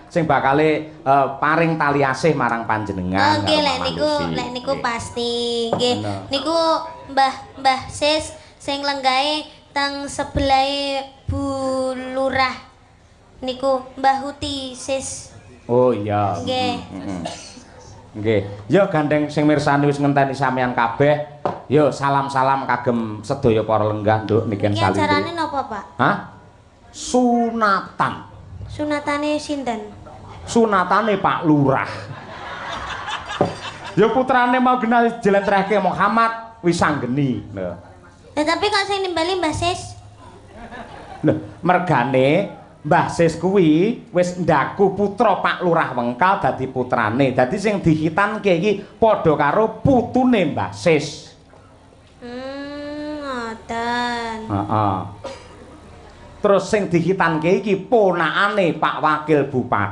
sing bakale paring tali asih marang panjenengan Oh, nggih karo lek Mama niku Lucy. Lek niku Nggih. Pasti. Nggih. Bener. Niku Mbah Mbah Sis sing lenggahe teng sebelahe Bu Lurah. Niku Mbah Huti Sis. Oh iya. Nggih. Nggih. Yo gandeng sing mirsani wis ngenteni sampeyan kabeh. Yo salam-salam kagem sedaya para lenggah, Nduk Niken Iki acarane Salindri. Napa, Pak? Hah? Sunatan. Sunatane sinten? Sunatane Pak Lurah. Ya putrane mau genah jelentrehke Muhammad Wisanggeni. Lho. Lah, tapi kok sing nimbali Mbah Sis? Lho, mergane Mbah Sis kuwi wis ndaku putra Pak Lurah Wengkal dadi putrane. Dadi sing dikhitanke iki padha karo putune Mbah Sis. Ngoten. Heeh. Terus sing dikhitanke iki ponakane Pak Wakil Bupati.